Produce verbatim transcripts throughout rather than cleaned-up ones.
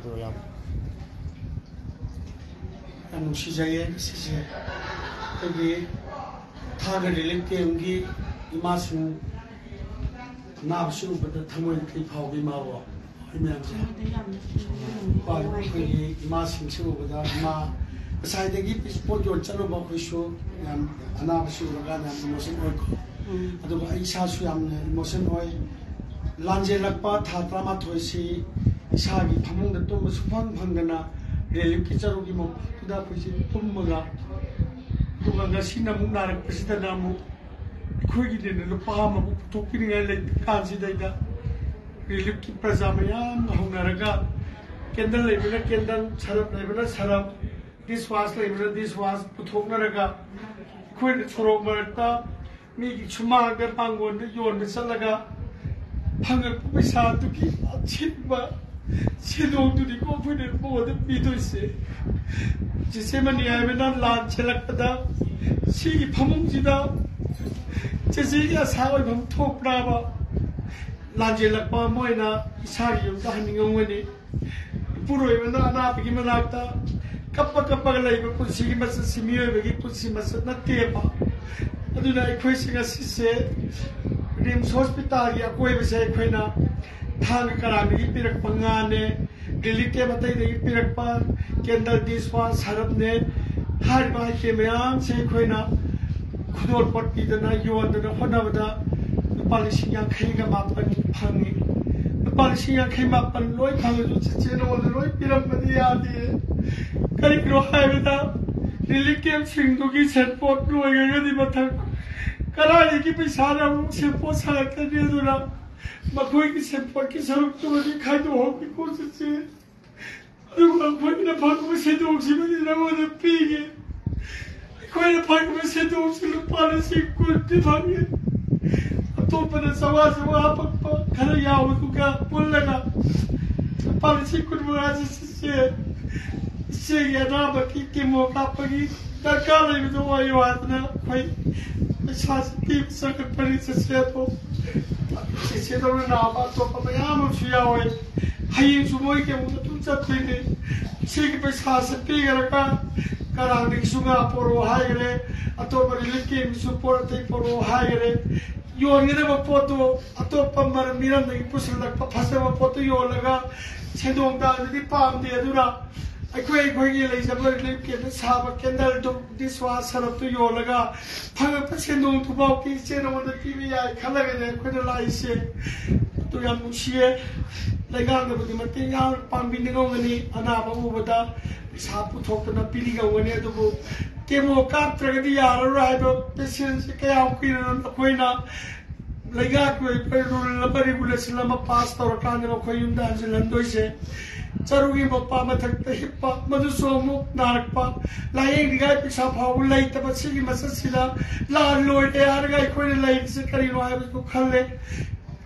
ꯑꯗꯣ ꯌꯥꯝ, ꯌꯥꯝ ꯅꯨꯡꯁꯤꯖꯩꯌꯦ꯫ ꯉꯁꯤꯁꯦ ꯑꯩꯈꯣꯏꯒꯤ ꯊꯥꯡꯒ ꯔꯤꯂꯤꯐ ꯀꯦꯝꯒꯤ ꯏꯃꯥꯁꯤꯡ ꯑꯅꯥꯕꯁꯤ ꯎꯕꯗ ꯊꯃꯣꯏꯗ ꯀꯔꯤ ꯐꯥꯎꯒꯦ ꯏꯃꯥꯕꯣ? ꯑꯩꯈꯣꯏ ꯃꯌꯥꯝꯁꯦ꯫ ꯍꯣꯏ, ꯑꯩꯈꯣꯏꯒꯤ ꯏꯃꯥꯁꯤꯡꯁꯤ ꯎꯕꯗ, ꯏꯃꯥ ꯉꯁꯥꯏꯗꯒꯤ ꯄꯣꯠ ꯌꯣꯟ ꯆꯠꯂꯨꯕ ꯑꯩꯈꯣꯏꯁꯨ ꯌꯥꯝ, ꯑꯅꯥꯕꯁꯤ ꯎꯔꯀꯥꯟꯗ ꯌꯥꯝ ꯏꯃꯣꯁꯟ ꯑꯣꯏꯀꯣ꯫ ꯑꯗꯨꯒ ꯑꯩ ꯏꯁꯥꯁꯨ ꯌꯥꯝꯅ ꯏꯃꯣꯁꯟ ꯑꯣꯏ꯫ ꯂꯥꯟꯖꯦꯜꯂꯛꯄ ꯊꯥ ꯇꯔꯥꯃꯥꯊꯣꯏꯁꯤ ꯏꯁꯥꯒꯤ ꯐꯃꯨꯡꯗ ꯇꯨꯝꯕ ꯁꯨꯡꯐꯪ ꯐꯪꯗꯅ ꯔꯤꯂꯤꯐꯀꯤ ꯆꯔꯨꯒꯤ ꯃꯄꯥꯟꯗꯨꯗ ꯑꯩꯈꯣꯏꯁꯤ ꯇꯨꯝꯃꯒ, ꯑꯗꯨꯒ ꯉꯁꯤꯅ ꯑꯃꯨꯛ ꯅꯥꯔꯛꯄꯁꯤꯗꯅ ꯑꯃꯨꯛ ꯑꯩꯈꯣꯏꯒꯤꯗꯤꯅ ꯂꯨꯄꯥ ꯑꯃꯕꯨ ꯄꯨꯊꯣꯛꯄꯤꯅꯤꯡꯉꯥꯏ ꯂꯩꯇ ꯀꯥꯟꯁꯤꯗꯩꯗ ꯔꯤꯂꯤꯐꯀꯤ ꯄ꯭ꯔꯖꯥ ꯃꯌꯥꯝꯒ ꯍꯧꯅꯔꯒ ꯀꯦꯟꯗꯜ ꯂꯩꯕꯅ ꯀꯦꯟꯗꯜ, ꯁꯔꯞ ꯂꯩꯕꯅ ꯁꯔꯞ, ꯗꯤꯁ ꯋꯥꯁ ꯂꯩꯕꯅ ꯗꯤꯁ ꯋꯥꯁ ꯄꯨꯊꯣꯛꯅꯔꯒ ꯑꯩꯈꯣꯏꯅ ꯁꯣꯔꯣꯛ ꯃꯔꯛꯇ ꯃꯤꯒꯤ ꯁꯨꯃꯥꯡꯗ ꯃꯥꯡꯒꯣꯟꯗ ꯌꯣꯟꯕ ꯆꯠꯂꯒ ꯐꯪꯉꯛꯄ ꯄꯩꯁꯥꯗꯨꯒꯤ ꯑꯁꯤꯟꯕ ꯁꯦꯟꯗꯣꯡꯗꯨꯅꯤꯀꯣ ꯑꯩꯈꯣꯏꯅ ꯃꯉꯣꯟꯗ ꯄꯤꯗꯣꯏꯁꯦ꯫ ꯆꯦꯆꯦ ꯃꯅꯤ ꯍꯥꯏꯕꯅ ꯂꯥꯟ ꯆꯦꯜꯂꯛꯄꯗ ꯁꯤꯒꯤ ꯐꯃꯨꯡꯁꯤꯗ ꯆꯦꯆꯦꯒꯤ ꯑꯁꯥ ꯑꯣꯏꯐꯝ ꯊꯣꯛꯄ꯭ꯔꯥꯕ? ꯂꯥꯟꯖꯦꯜꯂꯛꯄ ꯑꯃ ꯑꯣꯏꯅ ꯏꯁꯥꯒꯤ ꯌꯨꯝꯗ ꯍꯟꯅꯤꯡꯉꯝꯒꯅꯤ꯫ ꯏꯄꯨꯔꯣꯏꯕꯅ ꯑꯅꯥꯕꯒꯤ ꯃꯅꯥꯛꯇ ꯀꯞꯄ ꯀꯞꯄꯒ ꯂꯩꯕ ꯄꯨꯟꯁꯤꯒꯤ ꯃꯆꯠꯁꯤ ꯃꯤꯑꯣꯏꯕꯒꯤ ꯄꯨꯟꯁꯤ ꯃꯆꯠ ꯅꯠꯇꯦꯕ꯫ ꯑꯗꯨꯅ ꯑꯩꯈꯣꯏꯁꯦ ꯉꯁꯤꯁꯦ ꯔꯤꯝꯁ ꯍꯣꯁꯄꯤꯇꯥꯜꯒꯤ ꯑꯀꯣꯏꯕꯁꯦ ꯑꯩꯈꯣꯏꯅ ꯊꯥꯡꯒ ꯀꯔꯥꯡꯗꯒꯤ ꯄꯤꯔꯛꯄ ꯉꯥꯅꯦ, ꯔꯤꯂꯤꯐ ꯀꯦꯝ ꯑꯇꯩꯗꯒꯤ ꯄꯤꯔꯛꯄ ꯀꯦꯟꯗꯜ, ꯗꯤꯁ ꯋꯥꯁ, ꯁꯔꯞꯅꯦ, ꯍꯥꯏꯔꯤꯕ ꯑꯥꯏꯇꯦꯝ ꯃꯌꯥꯝꯁꯦ ꯑꯩꯈꯣꯏꯅ ꯈꯨꯗꯣꯜ ꯄꯣꯠ ꯄꯤꯗꯅ ꯌꯣꯟꯗꯅ ꯍꯣꯠꯅꯕꯗ ꯂꯨꯄꯥ ꯂꯤꯁꯤꯡ ꯌꯥꯡꯈꯩꯒ ꯃꯥꯄꯟ ꯐꯪꯉꯤ꯫ ꯂꯨꯄꯥ ꯂꯤꯁꯤꯡ ꯌꯥꯡꯈꯩ ꯃꯥꯄꯟ ꯂꯣꯏ ꯐꯪꯉꯁꯨ ꯆꯦꯆꯦ ꯅꯉꯣꯟꯗ ꯂꯣꯏ ꯄꯤꯔꯝꯕꯗꯤ ꯌꯥꯗꯦ꯫ ꯀꯔꯤꯒꯤꯅꯣ ꯍꯥꯏꯕꯗ ꯔꯤꯂꯤꯐ ꯀꯦꯝꯁꯤꯡꯗꯨꯒꯤ ꯁꯦꯟꯄꯣꯠ ꯂꯣꯏꯈ꯭ꯔꯒꯗꯤ ꯃꯊꯪ ꯀꯗꯥꯏꯗꯒꯤ ꯄꯩꯁꯥꯅ ꯑꯃꯨꯛ ꯁꯦꯟꯄꯣꯠ ꯁꯥꯒꯠꯀꯅꯤ? ꯑꯗꯨꯅ ꯃꯈꯣꯏꯒꯤ ꯁꯦꯟꯄꯣꯠꯀꯤ ꯁꯔꯨꯛꯇꯨꯃꯗꯤ ꯈꯥꯏꯗꯣꯛꯍꯧꯕꯤꯀꯣ ꯆꯦꯆꯦ꯫ ꯑꯗꯨꯒ ꯑꯩꯈꯣꯏꯅ ꯐꯪꯕ ꯁꯦꯟꯗꯣꯡꯁꯤꯃꯗꯤ ꯅꯉꯣꯟꯗ ꯄꯤꯒꯦ꯫ ꯑꯩꯈꯣꯏꯅ ꯐꯪꯕ ꯁꯦꯟꯗꯣꯡꯁꯤ ꯂꯨꯄꯥ ꯂꯤꯁꯤꯡ ꯀꯨꯟꯗꯤ ꯐꯪꯉꯤ꯫ ꯑꯇꯣꯞꯄꯅ ꯆꯥꯝꯃꯉꯥ ꯆꯥꯝꯃꯉꯥ ꯍꯥꯄꯛꯄ ꯈꯔ ꯌꯥꯎꯕꯗꯨꯒ ꯄꯨꯜꯂꯒ ꯂꯨꯄꯥ ꯂꯤꯁꯤꯡ ꯀꯨꯟꯃꯉꯥꯁꯤ ꯆꯦꯆꯦ, ꯏꯆꯦꯒꯤ ꯑꯅꯥꯕꯒꯤ ꯀꯦꯃꯣ ꯀꯥꯞꯄꯒꯤ ꯗꯔꯀꯥꯔ ꯂꯩꯕꯗꯣ ꯑꯣꯏꯌꯣ ꯍꯥꯏꯗꯅ ꯑꯩꯈꯣꯏ ꯄꯩꯁꯥꯁꯤ ꯄꯤꯕ ꯆꯪꯉꯛꯄꯅꯤ ꯆꯦꯆꯦ꯫ ꯑꯗꯣ ꯆꯦꯆꯦꯗꯧꯅ ꯅꯥꯕ ꯑꯇꯣꯞꯄ ꯃꯌꯥꯝ ꯑꯃꯁꯨ ꯌꯥꯎꯋꯦ꯫ ꯍꯌꯦꯡꯁꯨ ꯃꯣꯏ ꯀꯩꯅꯣꯗ ꯑꯗꯨꯝ ꯆꯠꯇꯣꯏꯅꯦ꯫ ꯁꯤꯒꯤ ꯄꯩꯁꯥꯁꯦ ꯄꯤꯈ꯭ꯔꯒ ꯀꯔꯥꯡꯗꯒꯤꯁꯨ ꯉꯥ ꯄꯣꯔꯛꯑꯣ ꯍꯥꯏꯈ꯭ꯔꯦ, ꯑꯇꯣꯞꯄ relief camp ꯀꯤꯁꯨ ꯄꯣꯠ ꯑꯇꯩ ꯄꯣꯔꯛꯑꯣ ꯍꯥꯏꯈ꯭ꯔꯦ꯫ ꯌꯣꯟꯒꯗꯕ ꯄꯣꯠꯇꯣ ꯑꯇꯣꯞꯄ ꯃꯔꯝ ꯃꯤꯔꯝꯗꯒꯤ ꯄꯨꯁꯤꯜꯂꯛꯄ ꯐꯖꯕ ꯄꯣꯠꯇꯣ ꯌꯣꯜꯂꯒ ꯁꯦꯟꯗꯣꯡ ꯇꯥꯟꯕꯗꯤ ꯄꯥꯝꯗꯦ꯫ ꯑꯗꯨꯅ ꯑꯩꯈꯣꯏ ꯑꯩꯈꯣꯏꯒꯤ ꯂꯩꯖꯕ relief camp ꯇ ꯁꯥꯕ candle ꯗꯨ, dishwash ꯁꯔꯞꯇꯨ ꯌꯣꯜꯂꯒ ꯐꯪꯉꯛꯄ ꯁꯦꯟꯗꯣꯡꯗꯨꯐꯥꯎꯗꯤ ꯏꯆꯦ ꯅꯉꯣꯟꯗ ꯄꯤꯕ ꯌꯥꯏ ꯈꯜꯂꯒꯅꯦ ꯑꯩꯈꯣꯏꯅ ꯂꯥꯛꯏꯁꯦ꯫ ꯑꯗꯨ ꯌꯥꯝ ꯅꯨꯡꯁꯤꯌꯦ꯫ ꯂꯩꯉꯥꯛꯅꯕꯨꯗꯤ ꯃꯇꯦꯡ ꯌꯥꯝ ꯄꯥꯡꯕꯤꯅꯤꯡꯉꯝꯒꯅꯤ, ꯑꯅꯥꯕ ꯎꯕꯗ ꯄꯩꯁꯥ ꯄꯨꯊꯣꯛꯇꯅ ꯄꯤꯅꯤꯡꯉꯝꯒꯅꯤ, ꯑꯗꯨꯕꯨ chemo ꯀꯥꯞꯇ꯭ꯔꯒꯗꯤ ꯌꯥꯔꯔꯣꯏ ꯍꯥꯏꯕ patient ꯁꯦ ꯀꯌꯥꯝ ꯀꯨꯏꯅ ꯑꯩꯈꯣꯏꯅ ꯂꯩꯉꯥꯛꯀꯤ ꯑꯣꯏꯕ rule ꯑꯃ, regulation ꯑꯃ pass ꯇꯧꯔꯀꯥꯟꯗ ꯃꯈꯣꯏ ꯌꯨꯝꯗ ꯍꯟꯖꯤꯜꯍꯟꯗꯣꯏꯁꯦ? ꯆꯔꯨꯒꯤ ꯃꯄꯥ ꯃꯊꯛꯇ ꯍꯤꯞꯄ, ꯃꯗꯨꯁꯨ ꯑꯃꯨꯛ ꯅꯥꯔꯛꯄ, ꯂꯥꯌꯦꯡꯅꯤꯡꯉꯥꯏ ꯄꯩꯁꯥ ꯐꯥꯎꯕ ꯂꯩꯇꯕ ꯁꯤꯒꯤ ꯃꯆꯠꯁꯤꯗ ꯂꯥꯟ ꯂꯣꯏꯔꯦ ꯍꯥꯏꯔꯒ ꯑꯩꯈꯣꯏꯅ ꯂꯩꯔꯤꯁꯦ ꯀꯔꯤꯅꯣ ꯍꯥꯏꯕꯗꯨ ꯈꯜꯂꯦ꯫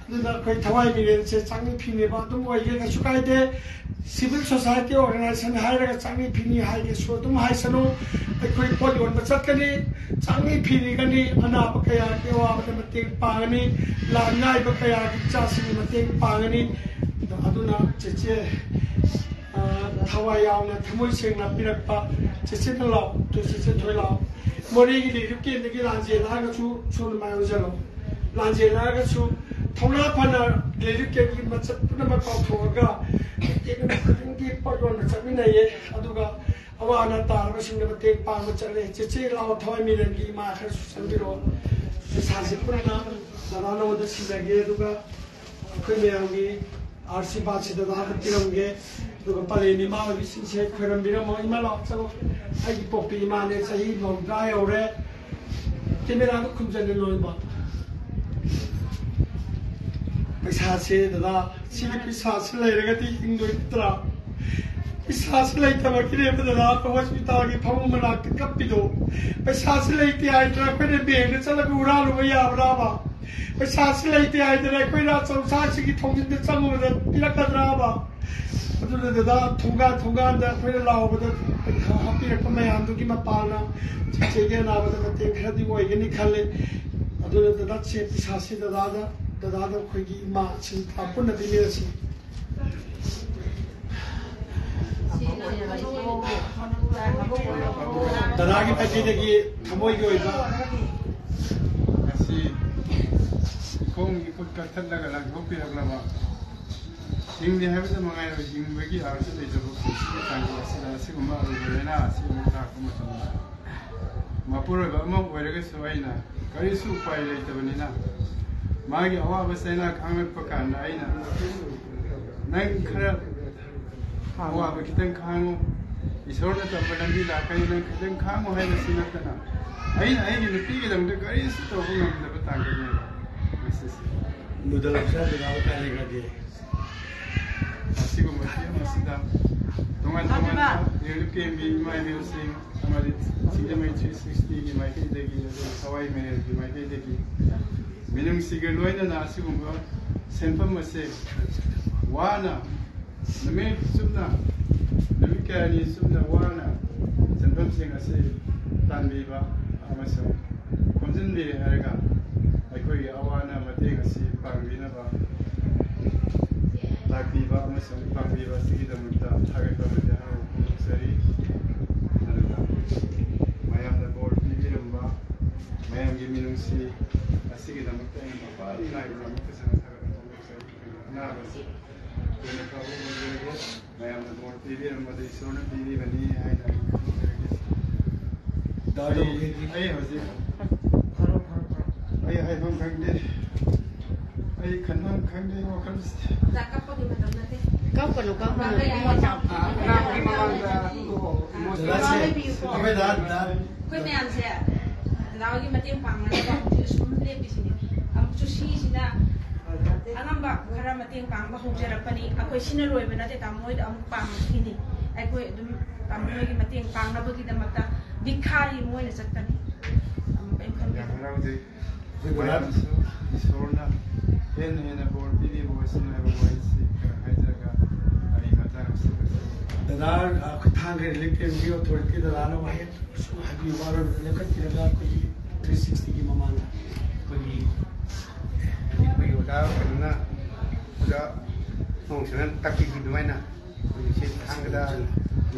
ꯑꯗꯨꯅ ꯑꯩꯈꯣꯏ ꯊꯋꯥꯏ ꯃꯤꯔꯦꯜꯁꯦ ꯆꯥꯛꯅꯤ ꯐꯤꯅꯦꯕ ꯑꯗꯨꯝ ꯑꯣꯏꯒꯦ, ꯀꯩꯁꯨ ꯀꯥꯏꯗꯦ꯫ Civil society organization ꯍꯥꯏꯔꯒ ꯆꯥꯛꯅꯤ ꯐꯤꯅꯤ ꯍꯥꯏꯒꯦꯁꯨ ꯑꯗꯨꯝ ꯍꯥꯏꯁꯅꯨ꯫ ꯑꯩꯈꯣꯏ ꯄꯣꯠ ꯌꯣꯟꯕ ꯆꯠꯀꯅꯤ, ꯆꯥꯛꯅꯤ ꯐꯤꯅꯤꯒꯅꯤ, ꯑꯅꯥꯕ ꯀꯌꯥꯒꯤ ꯑꯋꯥꯕꯗ ꯃꯇꯦꯡ ꯄꯥꯡꯒꯅꯤ, ꯂꯥꯟ ꯉꯥꯏꯕ ꯀꯌꯥꯒꯤ ꯏꯆꯥꯁꯤꯡꯒꯤ ꯃꯇꯦꯡ ꯄꯥꯡꯒꯅꯤ꯫ ꯑꯗꯨꯅ ꯆꯦꯆꯦ, ꯑ, ꯊꯋꯥꯏ ꯌꯥꯎꯅ, ꯊꯃꯣꯏ ꯁꯦꯡꯅ ꯄꯤꯔꯛꯄ ꯆꯦꯆꯦ ꯅꯪ ꯂꯥꯛꯑꯣ, ꯇꯨ ꯆꯦꯆꯦ ꯊꯣꯏ ꯂꯥꯛꯑꯣ꯫ ꯃꯣꯔꯦꯒꯤ relief camp ꯇꯒꯤ ꯂꯥꯟꯖꯦꯜ ꯍꯥꯏꯔꯒꯁꯨ ꯁꯣꯝꯅ ꯃꯥꯏ ꯑꯣꯟꯁꯤꯜꯂꯣ꯫ ꯂꯥꯟꯖꯦꯜ ꯍꯥꯏꯔꯒꯁꯨ ꯊꯧꯅꯥ ꯐꯅ relief camp ꯀꯤ ꯃꯆꯠ ꯄꯨꯝꯅꯃꯛ ꯀꯥꯎꯊꯣꯛꯑꯒ ꯃꯇꯦꯛ ꯈꯨꯗꯤꯡꯒꯤ ꯄꯣꯠ ꯌꯣꯟꯕ ꯆꯠꯃꯤꯟꯅꯩꯌꯦ꯫ ꯑꯗꯨꯒ ꯑꯋꯥ ꯑꯅꯥ ꯇꯥꯔꯕꯁꯤꯡꯗ ꯃꯇꯦꯡ ꯄꯥꯡꯕ ꯆꯠꯂꯦ꯫ ꯆꯦꯆꯦ ꯂꯥꯛꯑꯣ, ꯊꯋꯥꯏ ꯃꯤꯔꯦꯜꯒꯤ ꯏꯃꯥ ꯈꯔꯁꯨ ꯆꯪꯕꯤꯔꯛꯑꯣ꯫ ꯄꯩꯁꯥꯁꯦ ꯄꯨꯟꯅ ꯗꯗꯥ ꯅꯉꯣꯟꯗ ꯁꯤꯟꯅꯒꯦ, ꯑꯗꯨꯒ ꯑꯩꯈꯣꯏ ꯃꯌꯥꯝꯒꯤ ꯑꯥꯔꯁꯤꯕꯥꯗꯁꯤ ꯗꯗꯥꯗ ꯄꯤꯔꯝꯒꯦ꯫ ꯑꯗꯨꯒ ꯄꯂꯦꯟ ꯏꯃꯥ ꯑꯣꯏꯕꯤꯁꯤꯡꯁꯦ ꯈꯣꯏꯔꯝꯕꯤꯔꯝꯃꯣ꯫ ꯏꯃꯥ ꯂꯥꯛꯑꯣ, ꯆꯪꯉꯣ꯫ ꯑꯩꯒꯤ ꯄꯣꯛꯄꯤ ꯏꯃꯥꯅꯦ, ꯆꯍꯤ ꯃꯧꯗ꯭ꯔꯥ ꯌꯧꯔꯦ꯫ Camera ꯗ ꯈꯨꯝꯖꯜꯂꯦ ꯂꯣꯏꯅꯃꯛ꯫ ꯄꯩꯁꯥꯁꯦ ꯗꯗꯥ, ꯁꯤꯒꯤ ꯄꯩꯁꯥꯁꯦ ꯂꯩꯔꯒꯗꯤ ꯍꯤꯡꯗꯣꯏ ꯅꯠꯇ꯭ꯔꯥ? ꯄꯩꯁꯥꯁꯦ ꯂꯩꯇꯕꯒꯤꯅꯦꯕ ꯗꯗꯥ ꯑꯩꯈꯣꯏ hospital ꯒꯤ ꯐꯃꯨꯡ ꯃꯅꯥꯛꯇ ꯀꯞꯄꯤꯗꯣ꯫ ꯄꯩꯁꯥꯁꯦ ꯂꯩꯇꯦ ꯍꯥꯏꯗꯅ ꯑꯩꯈꯣꯏꯅ bank ꯇ ꯆꯠꯂꯒ ꯍꯨꯔꯥꯜꯂꯨꯕ ꯌꯥꯕ꯭ꯔꯥꯕ? ꯄꯩꯁꯥꯁꯤ ꯂꯩꯇꯦ ꯍꯥꯏꯗꯅ ꯑꯩꯈꯣꯏꯅ ꯑꯆꯧꯁꯥꯁꯤꯒꯤ ꯊꯣꯡꯖꯤꯟꯗ ꯆꯪꯉꯨꯕꯗ ꯄꯤꯔꯛꯀꯗ꯭ꯔꯥꯕ? ꯑꯗꯨꯅ ꯗꯗꯥ, ꯊꯣꯡꯒꯥꯟ ꯊꯣꯡꯒꯥꯟꯗ ꯑꯩꯈꯣꯏꯅ ꯂꯥꯎꯕꯗ ꯄꯩꯁꯥ ꯍꯥꯞꯄꯤꯔꯛꯄ ꯃꯌꯥꯝꯗꯨꯒꯤ ꯃꯄꯥꯜꯅ ꯆꯤꯆꯦꯒꯤ ꯑꯅꯥꯕꯗ ꯃꯇꯦꯡ ꯈꯔꯗꯤ ꯑꯣꯏꯒꯅꯤ ꯈꯜꯂꯦ꯫ ꯑꯗꯨꯅ ꯗꯗꯥ, ꯆꯦ ꯄꯩꯁꯥꯁꯤ ꯗꯗꯥꯗ, ꯗꯗꯥꯗ ꯑꯩꯈꯣꯏꯒꯤ ꯏꯃꯥꯁꯤꯡ ꯄꯨꯟꯅ ꯄꯤꯃꯤꯟꯅꯁꯤ꯫ ꯗꯗꯥꯒꯤ ꯃꯥꯏꯀꯩꯗꯒꯤ ꯊꯃꯣꯏꯒꯤ ꯑꯣꯏꯕ ꯉꯁꯤ ꯏꯈꯣꯡ ꯏꯈꯨꯠ ꯀꯛꯊꯠꯂꯒ ꯂꯪꯊꯣꯛꯄꯤꯔꯛꯂꯕ, ꯍꯤꯡꯂꯤ ꯍꯥꯏꯕꯗ ꯃꯉꯥꯏꯔꯕ ꯍꯤꯡꯕꯒꯤ ꯑꯥꯔꯊ ꯂꯩꯇꯕ ꯄꯨꯟꯁꯤꯒꯤ ꯇꯥꯡꯀꯛ ꯑꯁꯤꯗ ꯑꯁꯤꯒꯨꯝꯕ ꯑꯔꯨꯕ ꯂꯥꯏꯅꯥ ꯑꯁꯤ ꯑꯃꯨꯛ ꯂꯥꯛꯄ ꯃꯇꯝꯗ ꯃꯄꯨꯔꯣꯏꯕ ꯑꯃ ꯑꯣꯏꯔꯒꯁꯨ ꯑꯩꯅ ꯀꯔꯤꯁꯨ ꯎꯄꯥꯏ ꯂꯩꯇꯕꯅꯤꯅ, ꯃꯥꯒꯤ ꯑꯋꯥꯕ ꯆꯩꯅꯥ ꯈꯥꯡꯂꯛꯄ ꯀꯥꯟꯗ ꯑꯩꯅ, "ꯅꯪ ꯈꯔ ꯑꯋꯥꯕ ꯈꯤꯇꯪ ꯈꯥꯡꯉꯨ, ꯏꯁꯣꯔꯅ ꯇꯝꯕ ꯂꯝꯕꯤ ꯂꯥꯛꯀꯅꯤ, ꯅꯪ ꯈꯤꯇꯪ ꯈꯥꯡꯉꯨ" ꯍꯥꯏꯕꯁꯤ ꯅꯠꯇꯅ ꯑꯩꯅ ꯑꯩꯒꯤ ꯅꯨꯄꯤꯒꯤꯗꯃꯛꯇ ꯀꯔꯤꯁꯨ ꯇꯧꯕ ꯉꯝꯗꯕ ꯇꯥꯡꯀꯛꯅꯦꯕ ꯉꯁꯤꯁꯦ꯫ ꯃꯨꯗꯜ ꯍꯛꯆꯥꯡꯗ ꯀꯥꯏ ꯂꯩꯈ꯭ꯔꯒꯦ? ꯑꯁꯤꯒꯨꯝꯕ ꯐꯤꯂꯝ ꯑꯁꯤꯗ ꯇꯣꯉꯥꯟ ꯇꯣꯉꯥꯟꯕ ꯔꯤꯂꯤꯐ ꯀꯦꯝꯒꯤ ꯏꯃꯥ ꯏꯕꯦꯜꯁꯤꯡ ꯑꯃꯗꯤ ꯁꯤꯡꯖꯃꯩ ꯊ꯭ꯔꯤ ꯁꯤꯛꯁꯇꯤꯒꯤ ꯃꯥꯏꯀꯩꯗꯒꯤ, ꯑꯗꯨꯒ ꯊꯋꯥꯏ ꯃꯦꯔꯦꯜꯒꯤ ꯃꯥꯏꯀꯩꯗꯒꯤ ꯃꯤꯅꯨꯡꯁꯤꯒ ꯂꯣꯏꯅꯅ ꯑꯁꯤꯒꯨꯝꯕ ꯁꯦꯟꯐꯝ ꯑꯁꯦ ꯋꯥꯅ ꯅꯨꯃꯤꯠ ꯆꯨꯞꯅ, ꯅꯨꯃꯤꯠ ꯀꯌꯥꯅꯤ ꯆꯨꯞꯅ ꯋꯥꯅ ꯁꯦꯟꯐꯝꯁꯤꯡ ꯑꯁꯤ ꯇꯥꯟꯕꯤꯕ ꯑꯃꯁꯨꯡ ꯈꯣꯝꯖꯤꯟꯕꯤꯔꯦ ꯍꯥꯏꯔꯒ ꯑꯩꯈꯣꯏꯒꯤ ꯑꯋꯥ ꯑꯅꯥ ꯃꯇꯦꯡ ꯑꯁꯤ ꯄꯥꯡꯕꯤꯅꯕ ꯂꯥꯛꯄꯤꯕ ꯑꯃꯁꯨꯡ ꯄꯥꯡꯕꯤꯕ ꯑꯁꯤꯒꯤꯗꯃꯛꯇ ꯊꯥꯒꯠꯄ ꯑꯃꯗꯤ ꯍꯔꯥꯎꯕ ꯐꯣꯡꯗꯣꯛꯆꯔꯤ꯫ ꯑꯗꯨꯒ ꯃꯌꯥꯝꯅ ꯕꯣꯔ ꯄꯤꯕꯤꯔꯝꯕ ꯃꯌꯥꯝꯒꯤ ꯃꯤꯅꯨꯡꯁꯤ ꯑꯁꯤꯒꯤꯗꯃꯛꯇ ꯑꯩꯅ ꯃꯄꯥ ꯅꯥꯏꯗꯅ ꯑꯃꯨꯛ ꯍꯟꯅ ꯊꯥꯒꯠꯄ ꯐꯣꯡꯗꯣꯛꯆꯔꯤ꯫ ꯑꯅꯥꯕꯁꯤ ꯊꯨꯅ ꯐꯕ ꯑꯣꯏꯖꯔꯒꯦ꯫ ꯃꯌꯥꯝꯅ ꯕꯣꯔ ꯄꯤꯕꯤꯔꯝꯕꯗ ꯏꯁꯣꯔꯅ ꯄꯤꯕꯤꯕꯅꯤ ꯍꯥꯏꯅ ꯑꯩ ꯈꯪꯖꯔꯒꯦ꯫ ꯗꯥꯗꯥ ꯑꯩ, ꯃꯈꯩꯗꯤ ꯑꯩ ꯍꯧꯖꯤꯛ ꯑꯩ ꯍꯥꯏꯐꯝ ꯈꯪꯗꯦ, ꯑꯩ ꯈꯟꯐꯝ ꯈꯪꯗꯦ ꯋꯥꯈꯜꯁꯦ꯫ ꯑꯣꯖꯥ, ꯀꯞꯄꯒꯤ ꯃꯇꯝ ꯅꯠꯇꯦ꯫ ꯀꯞꯀꯅꯨ, ꯀꯞꯀꯅꯨ꯫ ꯑꯉꯥꯡꯈꯩ ꯍꯥꯏ-, ꯑꯉꯥꯡꯈꯩ ꯃꯃꯥꯡꯗ ꯗꯥꯗꯥꯁꯦ, ꯂꯩꯕꯤꯌꯨꯀꯣ꯫ ꯑꯩꯈꯣꯏ ꯗꯥ, ꯗꯥ꯫ ꯑꯩꯈꯣꯏ ꯃꯌꯥꯝꯁꯦ ꯗꯥꯗꯥ ꯍꯣꯏꯒꯤ ꯃꯇꯦꯡ ꯄꯥꯡꯅꯅꯕ ꯍꯧꯖꯤꯛ ꯑꯁꯨꯝ ꯂꯦꯞꯄꯤꯁꯤꯅꯤ꯫ ꯑꯃꯨꯛꯁꯨ ꯁꯤꯁꯤꯅ ꯑꯉꯝꯕ ꯈꯔ ꯃꯇꯦꯡ ꯄꯥꯡꯕ ꯍꯧꯖꯔꯛꯄꯅꯤ꯫ ꯑꯩꯈꯣꯏ ꯁꯤꯅ ꯂꯣꯏꯕ ꯅꯠꯇꯦ, ꯇꯥꯃꯣ ꯍꯣꯏꯗ ꯑꯃꯨꯛ ꯄꯥꯡꯉꯛꯈꯤꯅꯤ꯫ ꯑꯩꯈꯣꯏ ꯑꯗꯨꯝ ꯇꯥꯃꯣ ꯍꯣꯏꯒꯤ ꯃꯇꯦꯡ ꯄꯥꯡꯅꯕꯒꯤꯗꯃꯛꯇ ꯚꯤꯈꯥꯔꯤ ꯑꯃ ꯑꯣꯏꯅ ꯆꯠꯀꯅꯤ꯫ ꯑꯃꯨꯛ ꯀꯩꯝ ꯈꯟꯕꯤꯒꯅꯨ꯫ ꯌꯥꯝ ꯍꯔꯥꯎꯖꯩ꯫ ꯑꯩꯈꯣꯏ ꯃꯌꯥꯝꯁꯨ ꯏꯁꯣꯔꯅ ꯍꯦꯟꯅ ꯍꯦꯟꯅ ꯕꯣꯔ ꯄꯤꯕꯤꯕ ꯑꯣꯏꯁꯅꯨ ꯍꯥꯏꯕ ꯋꯥꯍꯩꯁꯤ ꯈꯔ ꯍꯥꯏꯖꯔꯒ ꯑꯩ ꯃꯇꯥꯡ ꯑꯁꯤꯗ ꯗꯗꯥ, ꯑꯩꯈꯣꯏ ꯊꯥꯡꯒ ꯔꯤꯂꯤꯐ ꯀꯦꯝꯒꯤ ꯑꯣꯊꯣꯔꯤꯇꯤ ꯗꯗꯥꯅ ꯋꯥꯍꯩ ꯁꯨꯝ ꯍꯥꯏꯕꯤꯌꯨ, ꯋꯥꯔꯣꯜ ꯂꯦꯞꯈꯠꯄꯤꯔꯒ ꯑꯩꯈꯣꯏꯒꯤ ꯊ꯭ꯔꯤ ꯁꯤꯛꯁꯇꯤꯒꯤ ꯃꯃꯥꯡꯗ ꯑꯩꯈꯣꯏꯒꯤ ꯑꯩꯈꯣꯏꯒꯤ ꯑꯣꯖꯥ ꯀꯩꯅꯣꯅ, ꯑꯣꯖꯥ ꯃꯣꯡꯁꯅ ꯇꯥꯛꯄꯤꯈꯤ ꯑꯗꯨꯃꯥꯏꯅ ꯑꯩꯈꯣꯏꯒꯤ ꯁꯤ ꯊꯥꯡꯒꯗ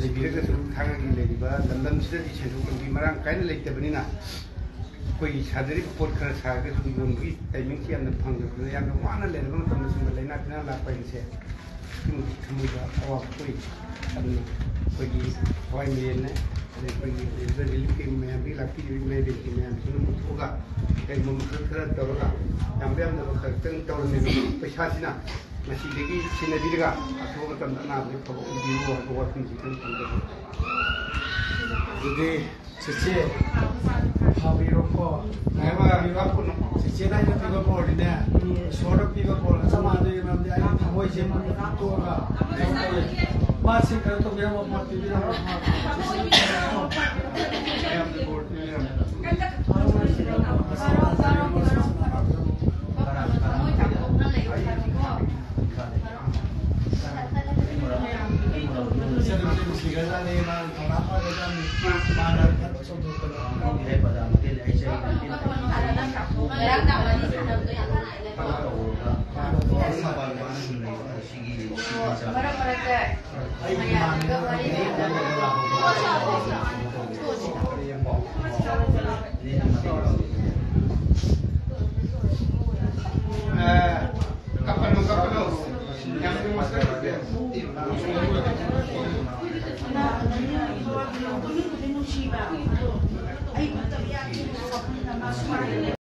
ꯂꯩꯕꯤꯔꯒꯁꯨ ꯊꯥꯡꯒꯒꯤ ꯂꯩꯔꯤꯕ ꯂꯝꯗꯝꯁꯤꯗꯗꯤ ꯁꯦꯟꯊꯣꯛ ꯂꯝꯕꯤ ꯃꯔꯥꯡ ꯀꯥꯏꯅ ꯂꯩꯇꯕꯅꯤꯅ, ꯑꯩꯈꯣꯏꯒꯤ ꯁꯥꯖꯔꯤꯕ ꯄꯣꯠ ꯈꯔ ꯁꯥꯔꯒꯁꯨ ꯌꯣꯟꯕꯒꯤ ꯇꯥꯏꯃꯤꯡꯁꯤ ꯌꯥꯝꯅ ꯐꯪꯗꯕꯅꯤꯅ, ꯌꯥꯝꯅ ꯋꯥꯅ ꯂꯩꯔꯕ ꯃꯇꯝꯗ ꯁꯨꯝꯕ ꯂꯥꯏꯅꯥ ꯇꯤꯟꯅꯥ ꯂꯥꯛꯄ ꯍꯥꯏꯕꯁꯦ ꯑꯗꯨꯛꯀꯤ ꯃꯇꯤꯛ ꯊꯃꯣꯏꯗ ꯑꯋꯥꯕ ꯄꯣꯛꯏ꯫ ꯑꯗꯨꯅ ꯑꯩꯈꯣꯏꯒꯤ ꯊꯋꯥꯏ ꯃꯤꯔꯦꯟꯅ, ꯑꯗꯩ ꯑꯩꯈꯣꯏꯒꯤ ꯂꯩꯔꯤꯕ ꯔꯤꯂꯤꯐ ꯀꯦꯝ ꯃꯌꯥꯝꯗꯒꯤ ꯂꯥꯛꯄꯤꯔꯤꯕ ꯏꯃꯥ ꯏꯕꯦꯟꯁꯤꯡ ꯃꯌꯥꯝꯁꯤꯅ ꯄꯨꯊꯣꯛꯑꯒ, ꯀꯩꯒꯨꯝꯕ ꯃꯈꯜ ꯈꯔ ꯇꯧꯔꯒ, ꯌꯥꯝꯕ ꯌꯥꯝꯗꯕ ꯈꯛꯇꯪ ꯇꯧꯔꯝꯃꯤꯕ ꯄꯩꯁꯥꯁꯤꯅ ꯉꯁꯤꯗꯒꯤ ꯁꯤꯟꯅꯕꯤꯔꯒ ꯑꯊꯨꯕ ꯃꯇꯝꯗ ꯑꯅꯥꯕꯁꯦ ꯐꯕ ꯑꯣꯏꯕꯤꯌꯨ ꯍꯥꯏꯕ ꯋꯥꯐꯝꯁꯤꯇꯪ ꯊꯝꯖꯒꯦ꯫ ꯑꯗꯨꯗꯤ ꯆꯦꯆꯦ, ꯐꯥꯕꯤꯔꯣꯀꯣ꯫ ꯉꯥꯏꯕ ꯉꯥꯛꯄꯅꯣ꯫ ꯆꯦꯆꯦꯅ ꯑꯩꯅ ꯄꯤꯕ ꯕꯣꯔꯗꯤꯅꯦ, ꯏꯁꯣꯔꯅ ꯄꯤꯕ ꯕꯣꯔꯒ ꯆꯞ ꯃꯥꯟꯅꯗꯣꯏꯅꯤ, ꯃꯔꯝꯗꯤ ꯑꯩꯒꯤ ꯊꯃꯣꯏꯁꯦ ꯃꯨꯟ ꯇꯣꯛꯑꯒ ꯀꯩꯅꯣ ꯇꯧꯋꯦ꯫ ꯃꯥꯁꯤ ꯀꯩꯅꯣ ꯇꯧꯕꯤꯔꯝꯃꯣ, ꯕꯣꯔ ꯄꯤꯕꯤꯔꯝꯃꯣ꯫ ꯃꯌꯥꯝꯗ ꯕꯣꯔ ꯄꯤꯕꯤꯔꯝꯃꯣ꯫ ꯃꯔꯛ ꯃꯔꯛꯇ ꯃꯌꯥꯝꯒ ꯋꯥꯔꯤ ꯁꯥꯟꯅꯕ